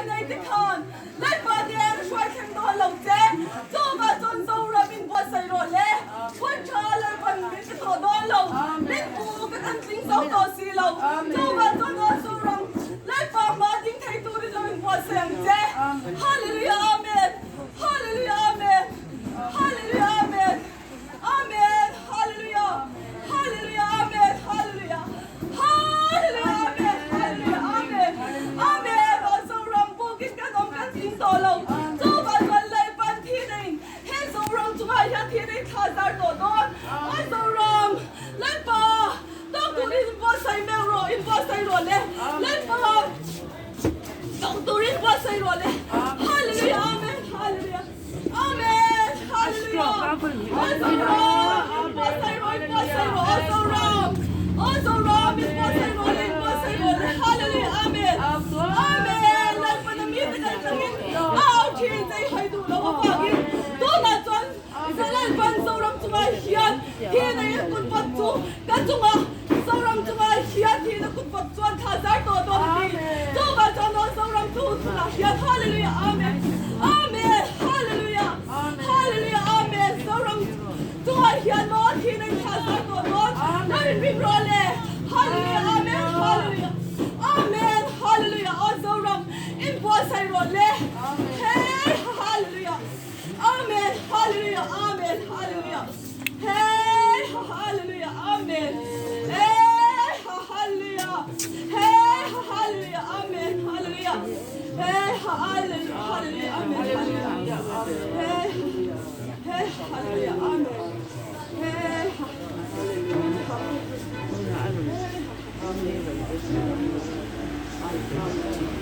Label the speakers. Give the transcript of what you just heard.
Speaker 1: nei te khan Lalpa nen a hruai thleng dawn lo che. Chuvah chuan Zoram in buatsaih rawh le. Hun tha Lalpan min pe tawh dawn lo. Min pu ka kan tling zo tawh si lo. Chuvah chuan aw Zoram, Lalpa hma ding thei turin lo in buatsaih ang che. Hallelujah Amen. Hallelujah Amen. Hallelujah Amen. Amen Hallelujah Hallelujah Amen Hallelujah Hallelujah Amen Hallelujah Amen Amen Aw Zoram bukin kan awm kan tling tawh lo chuvah chuan Lalpan thi neiin he Zoram chungah hian thi nei thla zar tawh dawn Aw Zoram Lalpa tawk turin in buatsaih meuh rawh in buatsaih rawh le Lalpa tawk turin buatsaih rawh le Hallelujah Amen Hallelujah Amen! Hallelujah! Zoram! Inbuatsaih rawh, inbuatsaih rawh, aw Zoram! Aw Zoram, inbuatsaih rawh le, inbuatsaih rawh le. Hallelujah! Amen! Amen! Lalpana mite kal tlangin a au thin che i hai duh lo avangin tunah chuan Lalpan Zoram chungah hian thihna in kut vat chu ka chungah Zoram chungah hian thihna kut vat chuan thla zar tawh dawn a ti. Chuvah chuan aw Zoram chu tunah hian Hallelujah Amen Amen Hallelujah Hallelujah Amen Zoram chungah hian maw thihna in thla zar tawh dawn lo inring rawh le Hallelujah Amen Hallelujah Amen Hallelujah aw Zoram inbuatsaih rawh le Hey Hallelujah Amen Hallelujah Amen Hallelujah Hey Hallelujah Amen Hey Hallelujah Hey Hallelujah Amen Hallelujah Hey Hallelujah Hallelujah Amen Hallelujah Hey Hey Hallelujah Amen Hey Hallelujah.